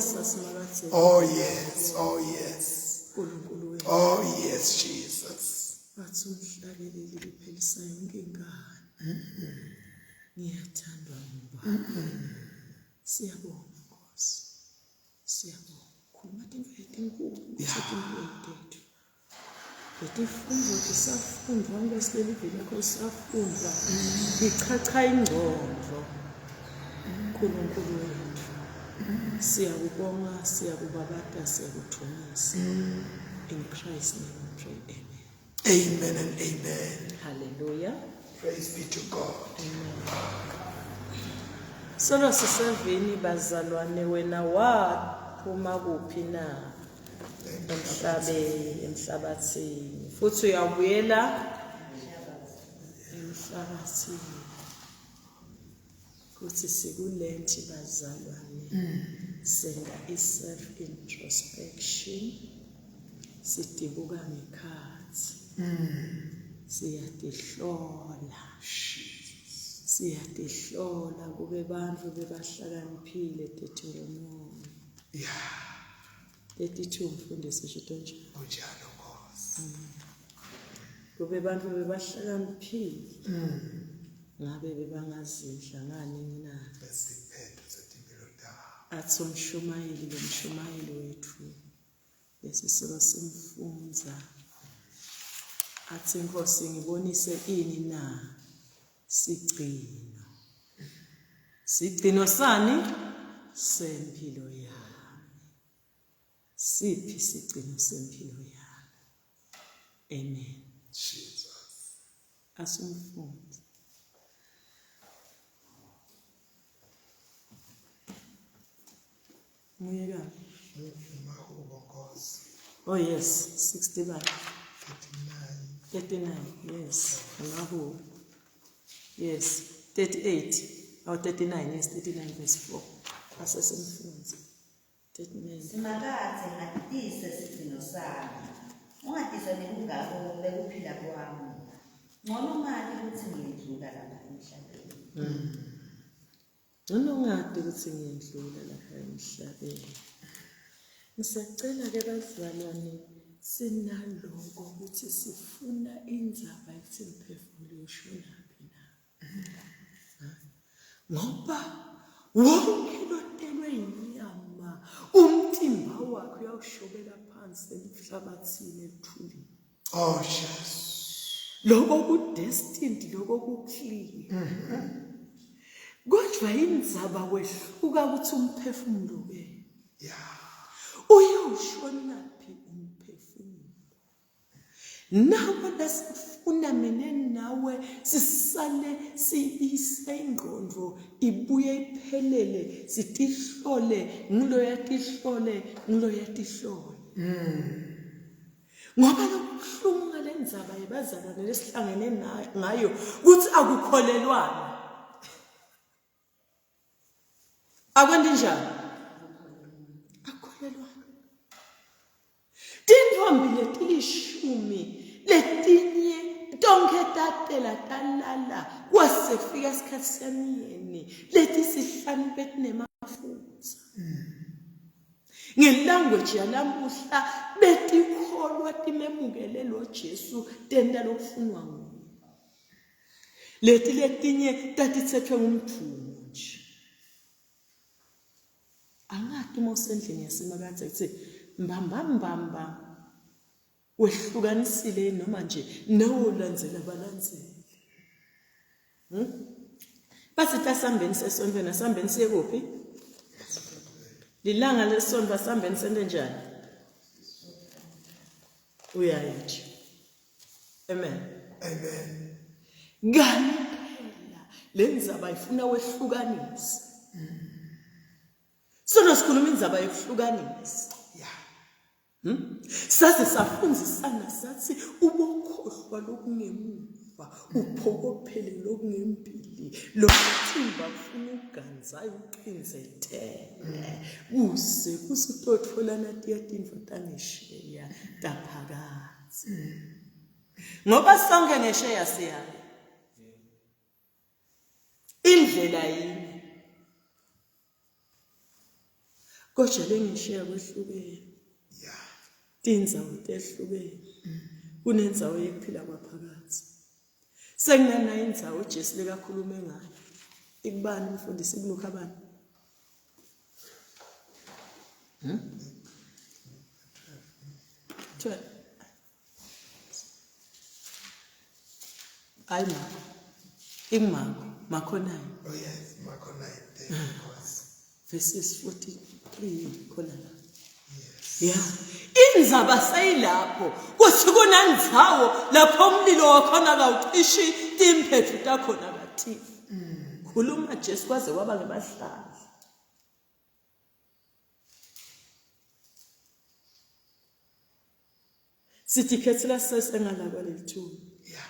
Siyakubongisa Simakadze. Oh yes, oh yes. uNkulunkulu wethu. Oh yes, Jesus. Bathi umhlabeleli liphelisa yonke ingane. Ngiyathandwa ngubaba. Siyabonga Nkosi. Siyabonga. Khuluma tintfo letinkulu kusetimphilweni tethu. Letifundvo tisafundvwa Nkosi leli viki lakho lisafundvwa. Lichacha ingcondvo. Nkulunkulu wethu. Siyakubonga, siyakubabata, siyakudvumisa. In Christ's name we pray. Amen. Amen and amen. Hallelujah. Praise be to God. Solo sisevini bazalwane wena waphuma kuphi na? Emhlabeni, emhlabathini. Futhi uyabuyela emhlabathini. Futhi sikulenti bazalwane. Senda i-self introspection. Sidibuka ngekhathi. Siyatihlola. Siyatihlola kube bantfu bebahlakaniphile Deuteronomy. Yeah. 32 mfundisi shito nje. Kunjalo Nkosi. Kube bantfu bebahlakaniphile. Ngabe bebangazindla ngani na? Lesiphetho setimpilo tabo. Athi umshumayeli lo mshumayeli wethu lesisolo simfundza athi inkosi ngibonise ini na sigcino sigcino sani sempilo yami siphi sigcino sempilo yami amen Jesus asumfundzi Nguyekaphi? Mahubo Nkosi. Oh yes, 61. 39. 39, yes. Mahubo. Yes, 38. Oh 39, yes, 39 verse 4. Asesemfundzi. 39. Simakadze ngatise sigcino sami, ungatise nebungako bekuphila kwami. Ngcono ngati kutsi ngiyendlula lapha emhlabeni. Ngcono ngati kutsi ngiyendlula lapha emhlabeni. Ngisacela ke bazalwane sinaloko ukuthi sifuna indzaba ethi mphefumulo uyoshonaphi na. Ngoba wonke lotelwe inyama umtimba wakhe uyawushobela phansi emhlabathini ethulini. Oh Jesus. Lokho ku destined lokho ku clear. Kodwa indzaba kwehluka ukuthi umphefumulo ke. Yeah. Uyawushona phi umphefumulo? Nawe lesifuna mina nawe sisale siyibise ingqondo ibuye iphelele sitihlole ngiloya tihlole ngiloya tihlole. Ngoba lokubuhlungu ngale ndzaba yebazalwane lesihlangene ngayo kuthi akukholelwana. Akwenti njani? Akukholelwana. Tintfombi letilishumi letinye tonkhe tatela talala kwase kufika isikhathi semyeni letisihlanu betinemafutsa. Ngelanguage yalamuhla betikholwa timemukele lo Jesu tenta lokufunwa nguye. Leti letinye tatitsethwe ngumdvumo nje. Angati uma usendlini yasemakadze kutsi mbamba mbamba wehlukanisile noma nje nawe ulandzela balandzeli. Hmm? Bathi tasambeni sesontweni asambeni siye kuphi? Lilanga lesonto asambeni sente njani? Uyaye nje. Amen. Amen. Kani phela le ndzaba ifuna wehlukanise. Sona sikhuluma indzaba yokuhlukanisa. Yeah. Hmm? Saze safundzisana sathi ubokhohlwa lokungemuva uphokophele lokungembili lo mthimba kufuna uganzayo uqinzetele kuze kusitotholana tiya tintfo tangesheya taphakatsi ngoba sonke ngesheya siyaya indlela yini. Kodwa lengishiya kwehlukene. Yeah. Tindzawo tehlukene. Kunendzawo yekuphila kwaphakathi. Sekunanayo indzawo uJesu lekakhulume ngayo. Ikubani mfundisi kulukha bani? Hmm? 12. Hayi Marko. InguMarko. Marko 9. Oh yes, Marko 9 there because Verses 43 khona la. yes. Yeah. Indzaba seyilapho kuthi kunandzawo lapho umlilo wakhona kawucishi timphethu takhona katifi. Khuluma Jesu kwaze kwaba ngebahlali. Sithi khethela sesengala kwaleli thuba. Yeah.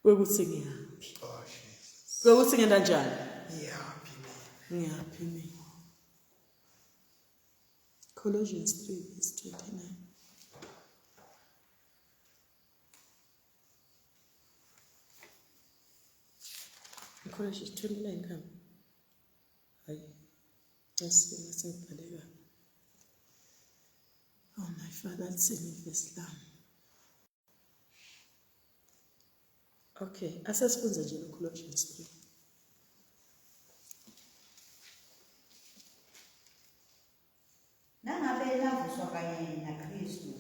Kwekuthi ngiyaphi. Oh Jesus. Kwekuthi ngenda njani? Ngiyaphi mina? Ngiyaphi mina? Colossians 3 verse 29. Colossians 29 come. Hayi. Nasi ngibhale kabi. Oh my father, lithini ivesi lami? Okay, asesifunze nje lo Colossians 3. Nangabe navuswa kanye naKristu,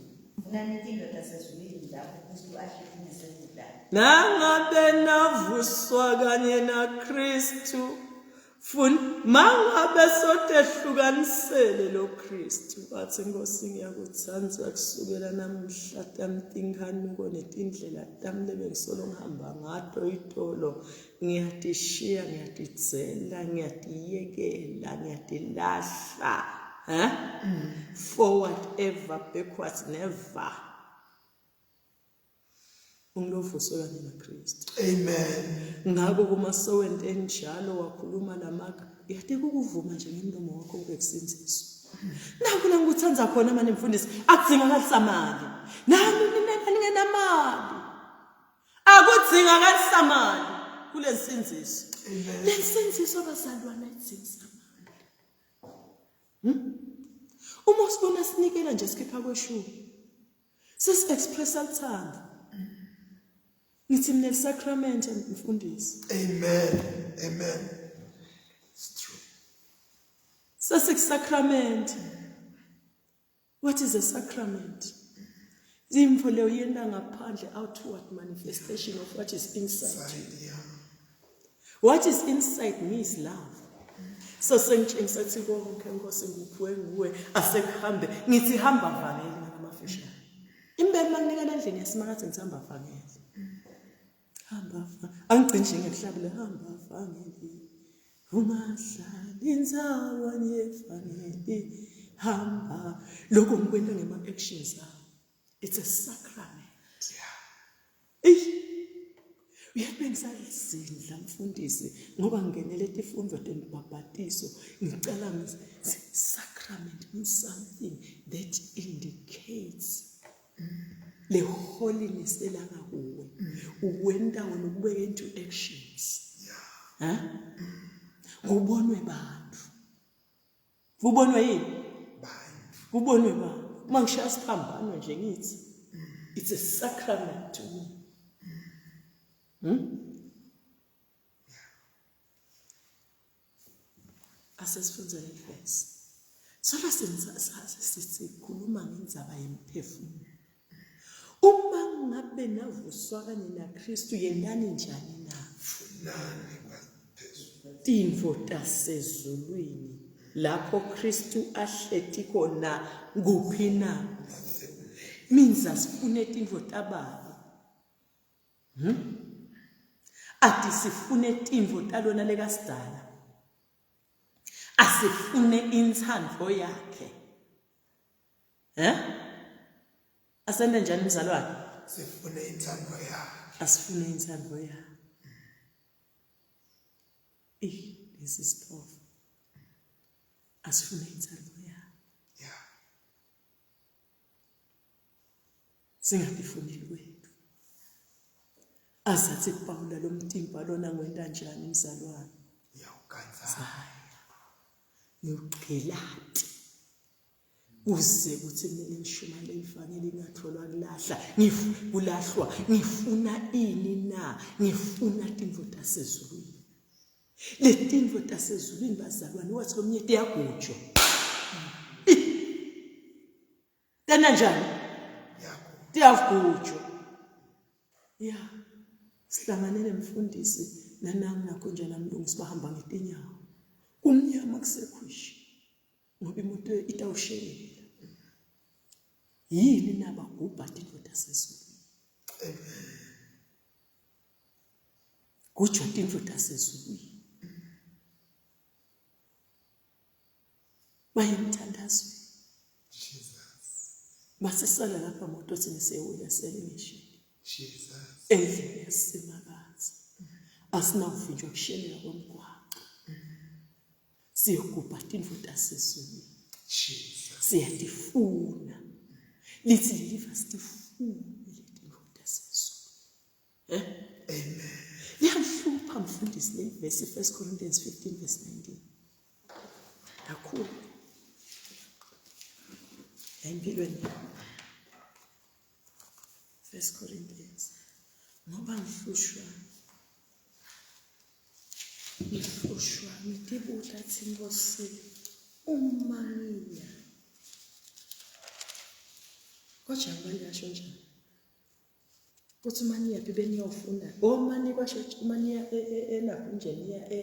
funani tintfo tasezulwini lapho Kristu ahleti ngesekudla. Nangabe navuswa kanye naKristu, Fun mangabe sotehlukanisele lo Kristu wathi Nkosi ngiyakuthanda kusukela namuhla tami tinkhanuko netindlela tami lebengisolo ngihamba ngato itolo ngiyatishiya ngiyatidzela ngiyatiyekela ngiyatilahla eh forward ever backwards never Ungilovuswe kanye naKristu. Amen. Ngakho kuma sowente enjalo wakhuluma lamaka yati ukuvuma nje ngemlomo wakho kube kusindziswa. Nakho la ngikuthanda khona manje mfundisi akudingakali samali. Nami nina ningenamali. Akudingakali samali kule nsindziso. Le nsindziso bazalwana idzinga samali. Hmm? Uma usibona sinikela nje sikhipha kweshumi. Sisi expressa luthando. Ngithi mina sacrament mfundisi. Amen. Amen. It's true. Sesi sacrament. What is a sacrament? Imfo leyo yenta ngaphandle outward manifestation of what is inside. Side, yeah. What is inside me is love. So sengitshengisa ukuthi konke Nkosi ngiphiwe nguwe asekuhambe ngithi hamba vangeli ngalamafishane. Impela manginikela endlini yasimakathe ngithi hamba vangeli. Hamba angigcini nje ngekuhlabela hamba vangeli. Ungahlali inzalwane yevangeli hamba lokho ngikwenta ngema actions ami. It's a sacrament. Eish. Uyathi bengisalizindla mfundisi ngoba ngingenele tifundo tembhabhatiso ngicela sacrament means something that indicates le holiness elanga kuwe ukwenta wena ukubeka into actions ha kubonwe bantu Kubonwe yini? Bantu. Kubonwe bantu. Uma ngishaya siphambano nje ngithi it's a sacrament to me. Hmm? Asesifunze le verse. Sola senza sikhuluma ngendzaba yemphefumulo. Uma ngabe navuswa kanye naKristu yentani njani na? Funani kwaphezulu. Tintfo tasezulwini lapho Kristu ahleti khona kuphi na? Means asifune tintfo tababa. Hmm? Ati sifune tintfo talona lekasidala. Asifune intsandvo yakhe. Eh? Asente njani mzalwane? Sifune intsandvo yakhe. Asifune intsandvo yakhe. Eh, this is powerful. Asifune intsandvo yakhe. Yeah. Singatifuneli kwethu. Azathi Pawula lo mtimba lona ngwenta njani mzalwane? Ngiyawuganza. Ngiwugqilati. Kuze kuthi mina ngishumayele ivangeli ngingatholwa kulahla, kulahlwa, ngifuna ini na? Ngifuna tintfo tasezulwini. Letintfo tasezulwini bazalwane wathi lomnye tiyagujwa. Tena njani? Tiyagujwa. Ya. Sihlangane nemfundisi nanami nakho nje namlungisi bahamba ngetinyawo. Kumnyama kusekhwishi. Ngoba imoto itawushelela. Yini nabagubha tintfo tasezulwini? Amen. Gujwa tintfo tasezulwini. Baye emthandazweni. Jesus. Masisala lapha moto thina siyewela siyalingishini. Jesus. Endlini yaseMakazi. Asinawuvinjwa kushelela komgwaqo. Siyogubha tintfo tasezulwini. Jesus. Siyatifuna. Lithi leliva sitifune letintfo tasezulwini. Eh? Amen. Liyahlupha mfundisi le verse 1 Corinthians 15 verse 19. Kakhulu. Empilweni yami. 1 Corinthians. Ngoba ngihlushwa ngihlushwa ngitibuta thi Nkosi uma ngiya. Kodwa ngibani kasho njani? Kuthi uma niyaphi beniyofunda oma nikwasho uma niya e, e, elapho nje niya e,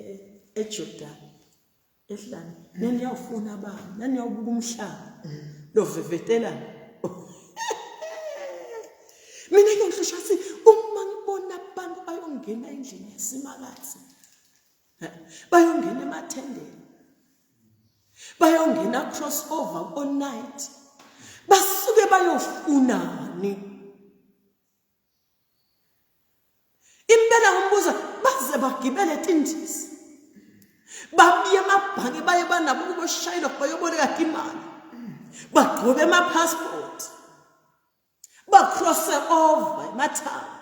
eJordan ehlane neniyawufuna abani naniyawubuka umhlaba lovevetela mina ngiyahlusha thi uma ngibona abantu bayongena endlini yasimakathi bayongena emathendeni bayongena cross over all night basuke bayofunani impela ngombuza baze bagibele tindisi babuye emabhange baye banabo ukuboshayelwa bayoboleka imali bagqoke ama-passport bacrosse over emathanga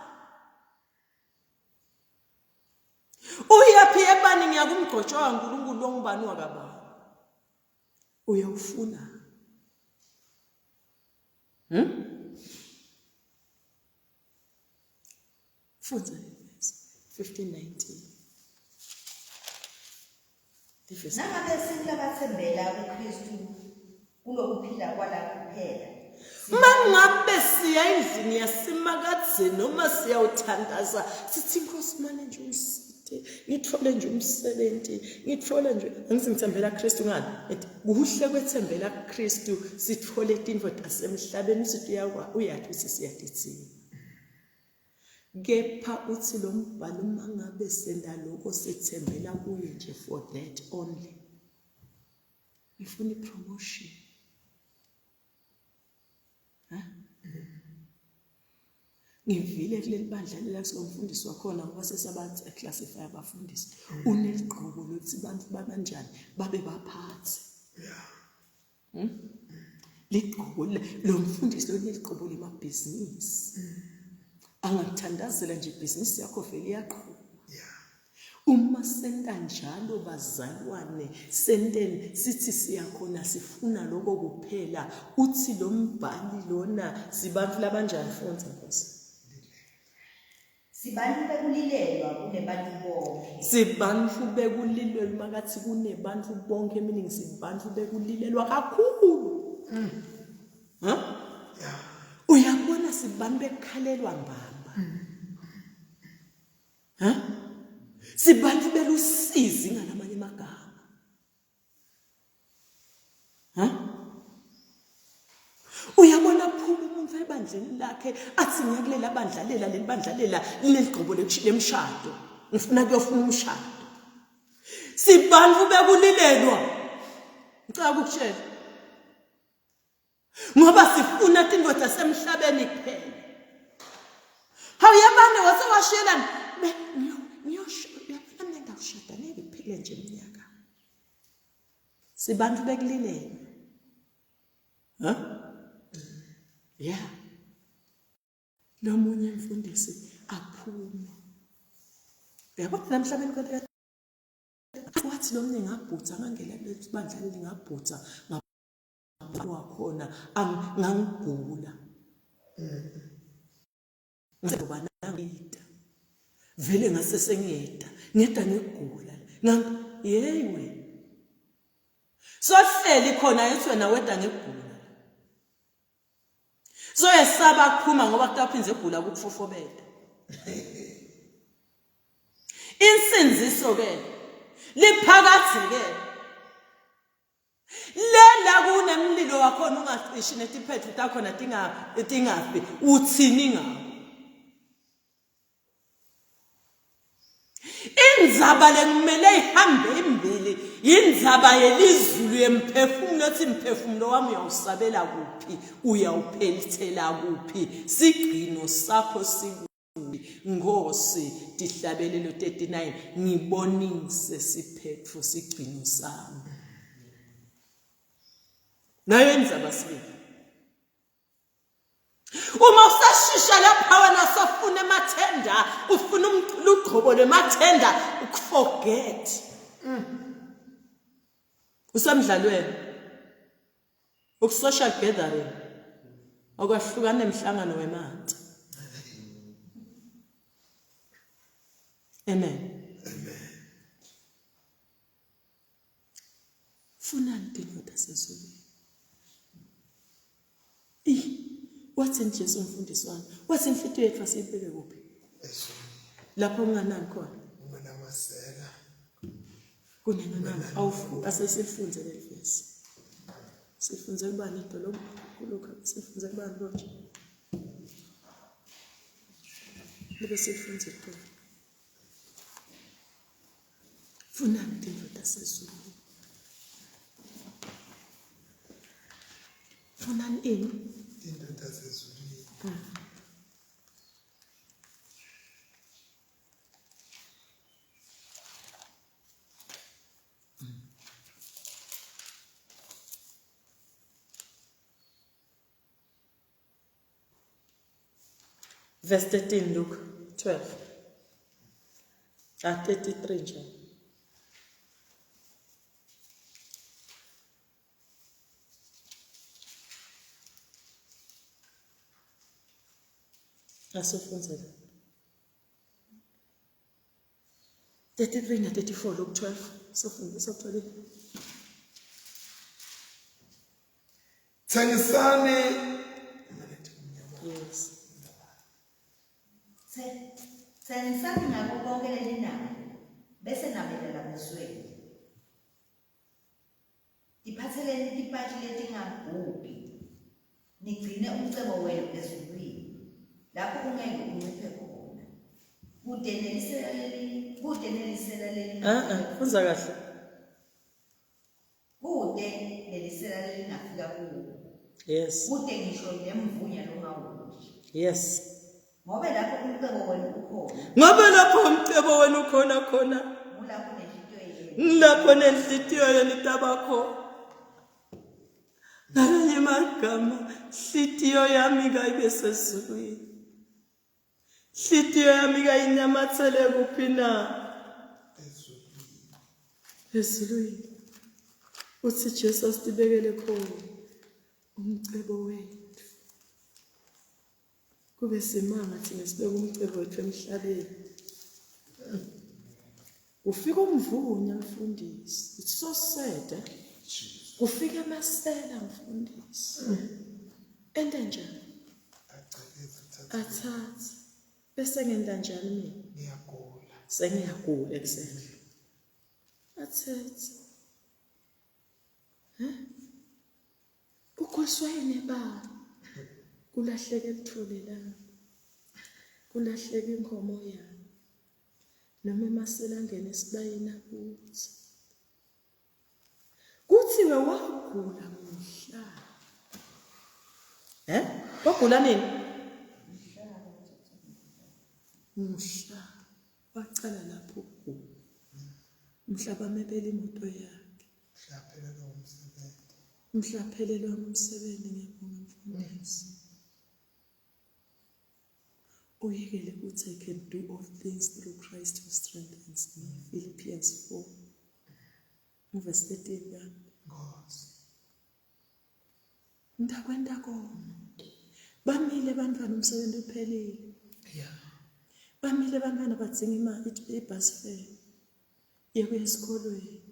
Uyaphi ebani ngiyakumgcotshwa kaNkulunkulu longubani wakabani. Uyawufuna. Fundza le verse 15:19. Nangabe singulabathembela kuKristu kulokuphila kwala kuphela. Mangabe siya endlini yasemakadze noma siyawuthandaza sithi inkosi mane nje ungisite ngithole nje umsebenzi ngithole nje angithi ngithembela kuKristu ngani ethi kuhle kwethembela kuKristu sithole tintfo tasemhlabeni sithi uyathi ukuthi siyadidzinga Kepha uthi lo mbhalo uma ngabe senda lokho sethembela kuye nje for that only. Ngifuna i-promotion. Ha? Ngivile kuleli bandla lela sinomfundisi wakhona ngoba sesabathi classify abafundisi. Uneligqobo lokuthi abantu babanjani babe baphathi. Yeah. Ligqobo lo mfundisi lo neligqobo lemabhizinisi. Angakuthandazela nje ibhizinisi yakho vele iyaqhuba. Uma senta njalo bazalwane senteni sithi siyakhona sifuna lokho kuphela uthi lo mbhali lona sibantu labanjani fundza Nkosi. Sibantu bekulilelwa kunebantu bonke. Sibantu bekulilelwa makathi kunebantu bonke meaning sibantu bekulilelwa kakhulu. Ha? Yeah. Uyabona sibantu bekukhalelwa mbamba. Ha? Sibantu belusizi ngalamanye amagama. Ha? Uyabona phuma umuntu ebandleni lakhe athi ngiyakulela bandla lela leli bandla lela lineligqobo lemshado. Ngifuna kuyofuna umshado. Sibantu bekulilelwa. Ngicela ukukutshela. Ngoba sifuna tindoda zasemhlabeni kuphela. Hawu yabane wase washiyelana. Ngiyosho uyabona mina ngawushada ngeke kuphele nje iminyaka. Sibantu bekulilelwa. Huh? Yeah. Lomunye mfundisi aphume. Uyabona namhlabeni kwento wathi lo mnye ngabhutha ngangena kuleli bandla leli ngabhutha wakhona ngangigula. Ngoba nangida. Vele ngase sengiyeda, ngiyeda ngigula. Ngang yeyi wena. Sohleli khona ethi wena weda ngigula. Soyesaba kuphuma ngoba kutawuphinze egula kukufofobela. Insindiso ke liphakathi ke lena kunemlilo wakhona ungacishi netiphethu takhona tingafi uthini ngawo Indzaba lekumele ihambe imbili yindzaba yelizulu yemphefumulo ethi mphefumulo wami uyawusabela kuphi uyawuphelithela kuphi sigcino sakho sikuphi Nkosi tihlabelelo 39 ngibonise siphetfo sigcino sami nayo indzaba sibili Uma usashisha lapha wena sofuna emathenda, ufuna lugcobo lwemathenda, ukuforget. Usemdlalweni. Ukusocial gathering. Okwahlukana emhlangano wemanti. Amen. Amen. Funani tindoda sezulwini. Ih, wathini Jesu umfundisi wami? Wathi inhlitiyo yethu asiyibeke kuphi? Ezulwini. Lapho kunganani khona? Kungenamasela. Kunenganani? Awufu asesifunze leli vesi. Sifunze kubani idolobha? Kulokhu sifunze kubani konje? Libe sifunze khona. Funani tintfo tasezulwini. Funani ini? Tintfo tasezulwini. Verse 13 Luke 12. Ah 33 nje. Asifunze la. 33 na 34 Luke 12. Sofunde sotholile. Thengisani Yes. Thengisani ngako konke leninako bese nabela labeswele. Tiphatheleni tipatshi letingabhubhi nigcine umcebo wenu ezulwini lapho ungeke unciphe khona. Kude nelisela leli kude nelisela leli. Ah ah, fundza kahle. Kute lelisela lelingafika kuwo. Yes. Kute ngisho nemvunya longawudli. Yes. Ngobe lapho umcebo wenu ukhona. Ngobe lapho umcebo wenu ukhona khona. Ngulapho nenhlitiyo yenu. Ngilapho nenhlitiyo yenu tabakho. Ngalanye magama, hlitiyo yami kayibe sezulwini. Hlitiyo yami kayinamathele kuphi na? Ezulwini. Uthi Jesu asibekele khona umcebo wethu. Kube simanga thina sibeka umcebo wethu emhlabeni. Kufika umvunya mfundisi. It's so sad. Eh? Kufika amasela mfundisi. Ente njani? Athathe. Bese ngenta njani mina? Ngiyagula. Sengiyagula exactly. Athethe. Eh? Ukhoswa yini baba? Kulahleke lithole lami. Kulahleke inkomo yami. Noma emasela angena esibayeni akuthi. Kuthiwe wagula mhla. Eh? Wagula nini? Mhla wacala lapho ukugula. Mhla bamebela imoto yakhe. Mhla aphelelwa umsebenzi. Mhla aphelelwa umsebenzi ngiyabonga mfundisi. Uyekele ukuthi I can do all things through Christ who strengthens me. Philippians 4. Verse 13 kanti. Nkosi. Ngidakwenta kona. Bamile bantwana umsebenzi uphelile. Yeah. Bamile bantwana badzinga imali ibus fare yekuya esikolweni.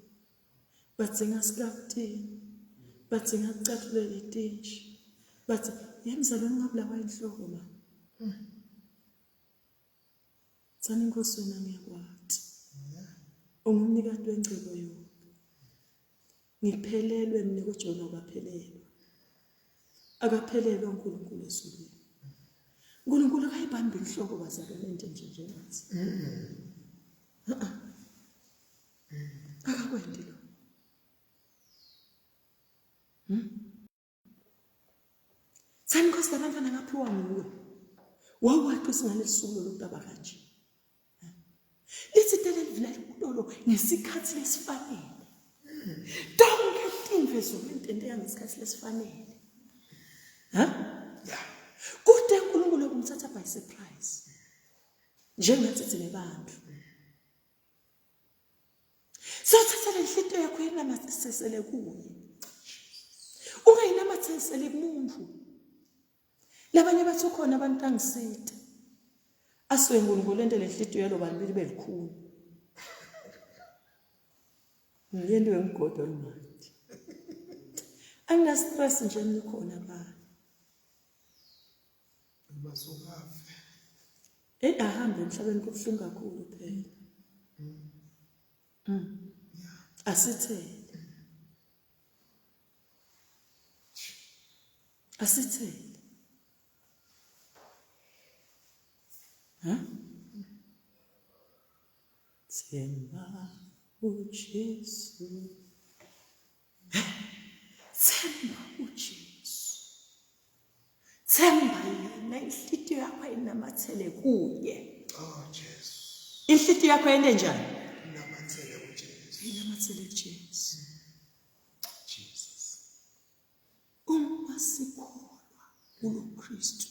Badzinga sikafutini. Badzinga kucathulela letintshi. Bathi yemzalwane ungabulawa inhloko ma. Tsani inkosi wena ngiyakwati. Ungumnikati wengcebo yonke. Ngiphelelwe mina kuJona akaphelelwa. Akaphelelwa uNkulunkulu ezulwini. uNkulunkulu akayibambi inhloko bazalwane nje nje njengathi. Akakwendi lo. Thani Nkosi labantwana ngaphiwa nguwe. Wawati usingaleli suku loludaba kanje. Lithi tele livula likutolo ngesikhathi lesifanele. Tonke tintfo ezulwini tenteka ngesikhathi lesifanele. Ha? Yeah. Kude uNkulunkulu okumthatha by surprise. Njengathi thina bantu. Sothatha le nhliziyo yakho uyinamathisele kuye. Ungayinamathiseli kumuntu. Labanye bathi ukhona abantu angisita. Asuke uNkulunkulu ente le nhliziyo yalo bantu libe likhulu. Ngiyento yomgodo olumandi. Angina stress nje nikhona bani. Basukafe. Eyi ahambe emhlabeni kubuhlungu kakhulu phela. Mm. Asithele. Asithele. Ha? Themba uJesu. Themba uJesu. Themba yena inhlitiyo yakho ayinamathele kuye. Oh Jesu. Inhlitiyo yakho yente njani? Inamathele kuJesu. Inamathele kuJesu. Jesus. Uma sikholwa kulo Kristu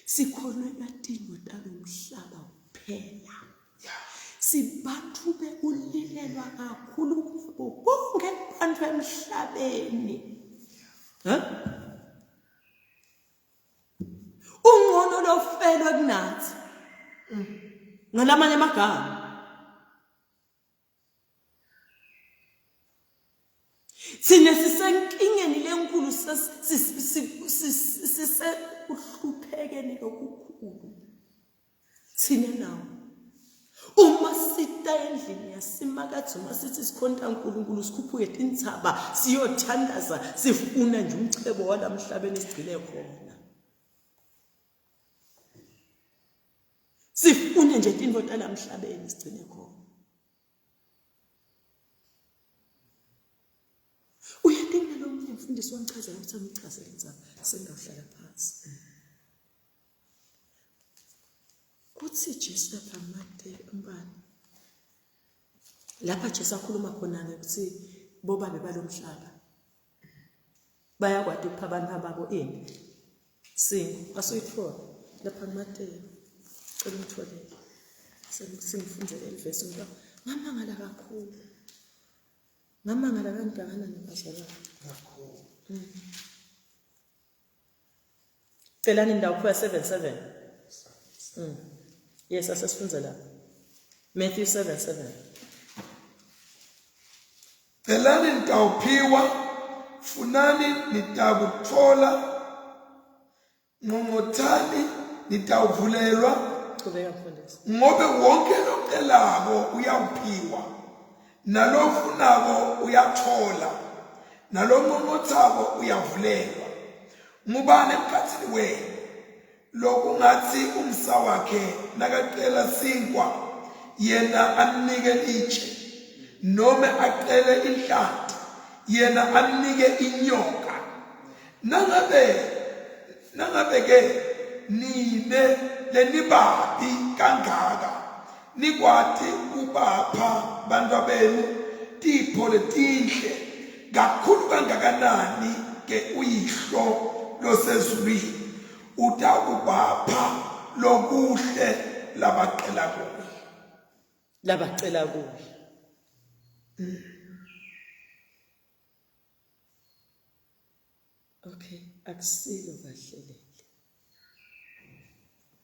Sikholelwa tintfo talomhlaba kuphela. Sibantfu bekulilelwa kakhulu kunabo bonke bantfu emhlabeni. Ha? Ungcono lofelwe kunathi. Ngalamanye amagama. Thina sisenkingeni lenkulu sisekuhluphekeni lokukhulu. Thina nawo. Uma sita endlini yasimakathi uma sithi sikhonta uNkulunkulu sikhuphuke tintsaba siyothandaza sifuna nje umcebo walamhlabeni sigcine khona. Sifune nje tintfo talamhlabeni sigcine khona. Uyadinga lo munye mfundisi wangichazela ukuthi angichazele indzaba sengawuhlala phansi. Uthi Jesu lapha mate umbani. Lapha Jesu akhuluma khona ke ukuthi bobabe balomhlaba bayakwati ukupha abantu ababo ini singo asuyithola lapha kuMateyu cela ungitholele sengifundzele livesi ngoba ngamangala kakhulu ngamangala kangakanani bazalwane kakhulu Celani indawo kuthiwa 77. Yes, asesifunze lapho. Matthew 7:7. Celani nitawuphiwa, funani nitakutfola, nqonqothani nitawuvulelwa. Chubeka mfundisi. Ngobe wonke locelako uyawuphiwa, nalofunako uyatfola, nalonqonqothako uyavulelwa. Ngubani emkhatsini wenu lokungatsi umsa wakhe nakacela sinkwa yena amnike litje, nome acele inhlanti yena amnike inyoka? Nangabe nangabe-ke nine lenibabi kangaka nikwati kubapha bantfwabenu tipho letinhle, kakhulu kangakanani ke uYihlo losezulwini utakubapha lokuhle labacela kuye. Labacela kuye. Okay, akusilo kahle leli.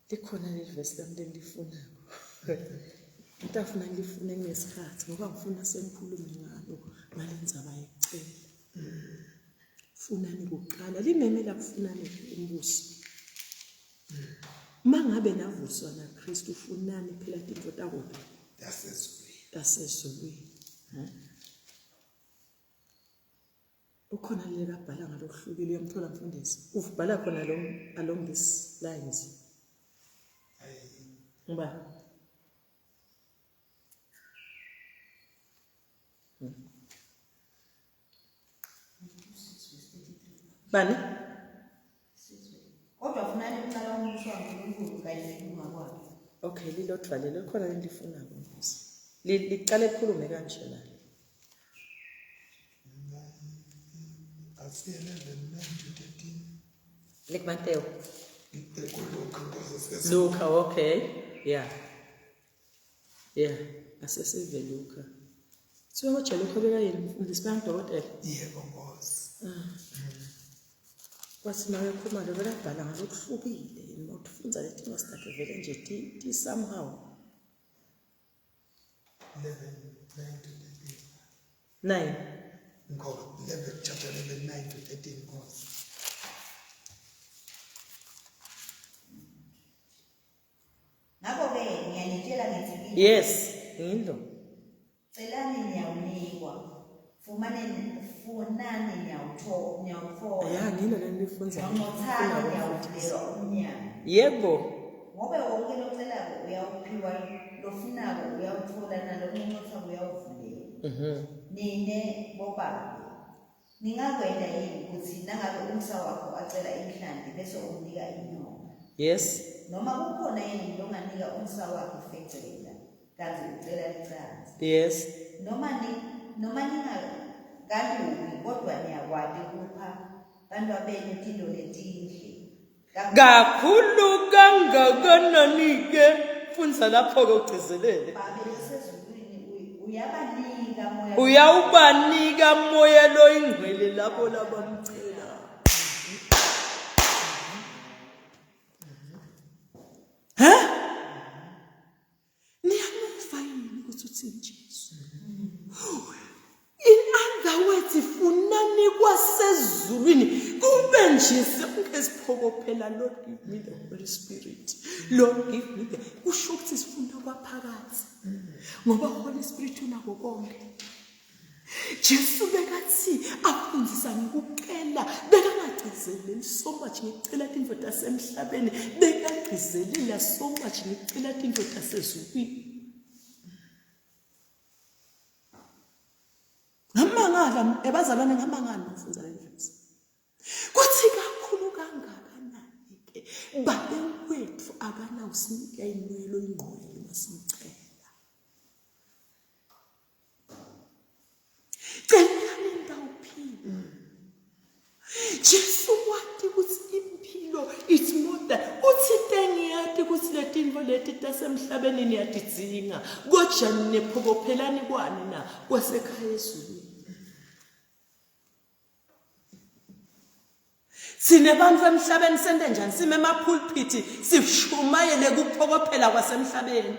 Likhona leli vesi lami lengilifunako. Ngitafuna ngilifune ngesikhathi ngoba ngifuna sengikhulume ngalo ngale ndzaba yekucela. Funani kuqala limemela kufunani umbuso. Uma ngabe navuswa naKristu funani phela tintfo takuphi? Tasezulwini. Tasezulwini. Ukhona leli abhala ngalokuhlukile uyamthola mfundisi. Ubhala khona along along this lines. Ngiba. Bani? Kodwa funani kuqala umbuso kaNkulunkulu kanye nokulunga kwakhe. Okay, lilodwa lelo khona lelifunako mfundisi. Liqale likhulume kanje nalo. Asi 11 9 to 13. LikuMateyu. KuLuka Nkosi. Luka, okay. Yeah. Yeah, asesive Luka. Kuthiwa kodwa Luka bekayini mfundisi bayangidokotela. Yebo Nkosi. Kwathi nawe Khumalo bekabhala ngalokuhlukile yini ufunza leti ncwadi takhe vele nje ti, ti somehow. 11 9 to 13. 9. Nkosi 11 chapter 11 9 to 13 Nkosi. Ngakho-ke ngiyanitshela ngithi kini, Yes, ngilo. celani niyawunikwa, fumaneni funani niyawutho- niyawuthola, Ya ngilo lelifunza. nqonqothani niyawuvulelwa umnyango. Yebo. Ngobe wonke locelako uyawuphiwa, lofunako uyawuthola, nalonqonqothako uyawuvulelwa. Nine bobabe, Ningakwenta yini kutsi nangabe umsa wakho acela inhlanti bese umnika inyoka? Yes. Noma kukhona yini longanika umsa wakhe fecela kantsi ucela licandza? Yes. Noma ni noma ningakalungi kodwa niyakwati kupha bantfwabenu tintfo letinhle. Kakhulu kangakanani-ke fundza lapho-ke ugcizelele. Babe losezulwini uyabanika moya Uyawubanika moya loyingcwele labo labamcela. He? Niyamuva yini ukuthi uthini Jesu? In other words, funani kwasezulwini kube nje sonke siphokophela Lord give me the Holy Spirit. Lord give me the kusho ukuthi sifuna kwaphakathi. Ngoba Holy Spirit unako konke. Jesu bekathi afundisa ngikucela bekangagcizeleli so much ngikucela tintfo tasemhlabeni bekagcizelela so much ngikucela tintfo tasezulwini ngamangala ebazalwane ngamangala ngifundza le verse kuthi kakhulu kangakanani ke babe wethu akanawusinika inwelo ingqwele masimcela Celani nitawuphila. Jesu wati ukuthi impilo it's more than uthi tengiyati ukuthi letintfo leti tasemhlabeni niyatidzinga kodwa niphokophelani kwani na kwasekhaya ezulwini. Sine bantu emhlabeni sente njani sime emapulpiti sishumayele kuphokophela kwasemhlabeni.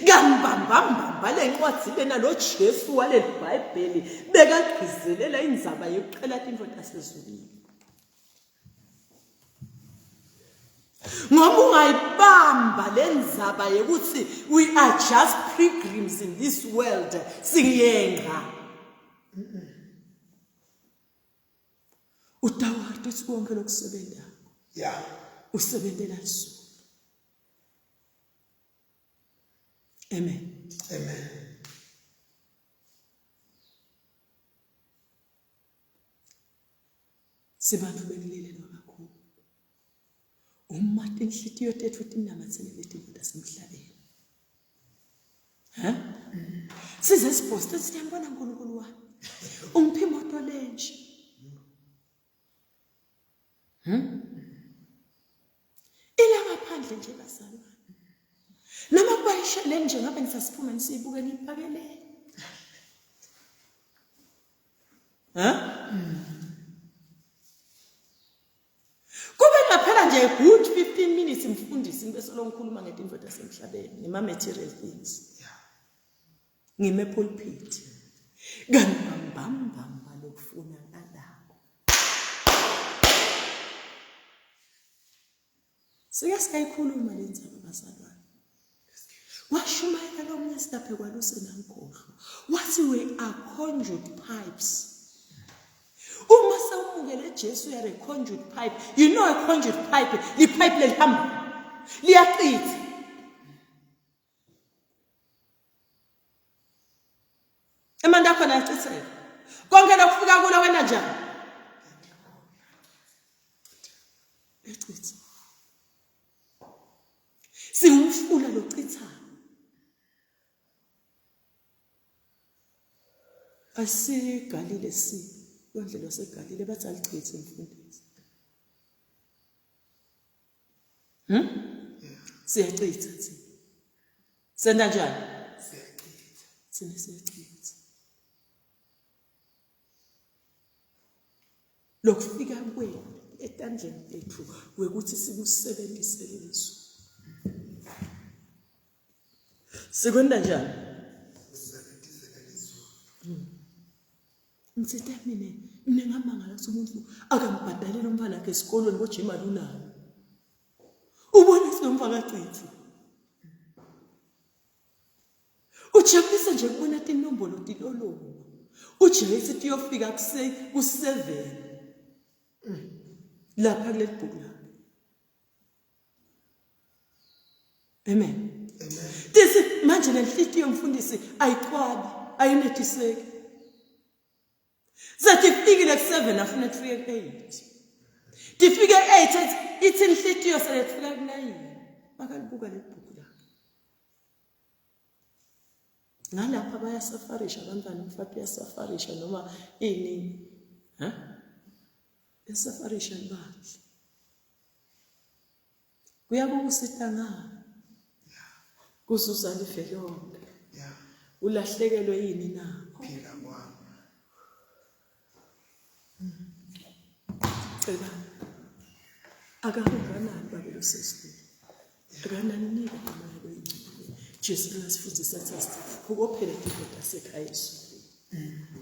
Kambambambamba le ncwadi lena lo Jesu waleli Bhayibheli bekagcizelela indzaba yokucela tintfo tasezulwini. Ngoba ungayibamba le ndzaba yekuthi we are just pilgrims in this world singiyenga. Utawati ukuthi konke lokusebentako. Yeah. Usebentela lizulu. Amen. Amen. Sibantu bekulilelwa kakhulu. Uma tinhlitiyo tethu tinamathelele letinto tasemhlabeni. Ha? Size sibhoste siyambona uNkulunkulu wami. Ungiphi imoto lenje. Ila ngaphandle nje bazalwane. Noma kubayisheleni nje ngabe nisasiphuma nisiyibuke niyipakele. Ha? Kube ngaphela nje a good 15 minutes mfundisi ngibe solo ngikhuluma ngetinto tasemhlabeni ngema material things. Ngime pulpit. Kanti bambambamba lokufuna alako. Sike sayikhuluma le ndzaba bazalwane. Washumayela lo munye silaphe kwaluse nangikhohlwa. Wathi we are conduit pipes. Uma sewumukele Jesu you are a conduit pipe. You know a conduit pipe, lipipe lelihamba liyachitha. Emanti akhona ayachitheka. Konke lokufika kulo wena njani? Echitha. Siwumfula lochithayo. Asigalile si lwandle lwaseGalile bathi alichithe mfundisi. Siyachitha thina. Senta njani? Siyachitha. Thina siyachitha. Lokufika kwenu etandleni tethu kwekuthi sikusebenzise lizwi. Sikwenta njani? Kusebenzisela lizwi. Ngithe mina mina ngamangala ukuthi umuntu akambhadalele umntwana wakhe esikolweni kodwa imali unayo. Ubona ukuthi lo mfana achithi. Ujabulisa nje kubona tinombolo tilolonga. Ujesu tiyofika kuse ku-7 lapha kuleli bhuku lakhe. Amen. Amen. Tisi manje lenhlitiyo mfundisi ayiqwabi, ayinetiseki. Zathi ifikile ku-7 afuna kufike ku-8. Tifike 8 ithi inhlitiyo sele kufika ku-9. Bakalibuka leli bhuku lakhe. Ngalapha bayasafarisha abantwana umfati uyasafarisha noma ini. Ha? Esafarisha libandla. Kuyakukusita ngani? Kuzuza live lonke. Yeah. Ulahlekelwe yini na? Phila kwami. Cela. Akakunganani babe losezulwini. Akananinika umoya loyingcwele. Jesu uyasifundisa athi asiphokophele tinto tasekhaya ezulwini.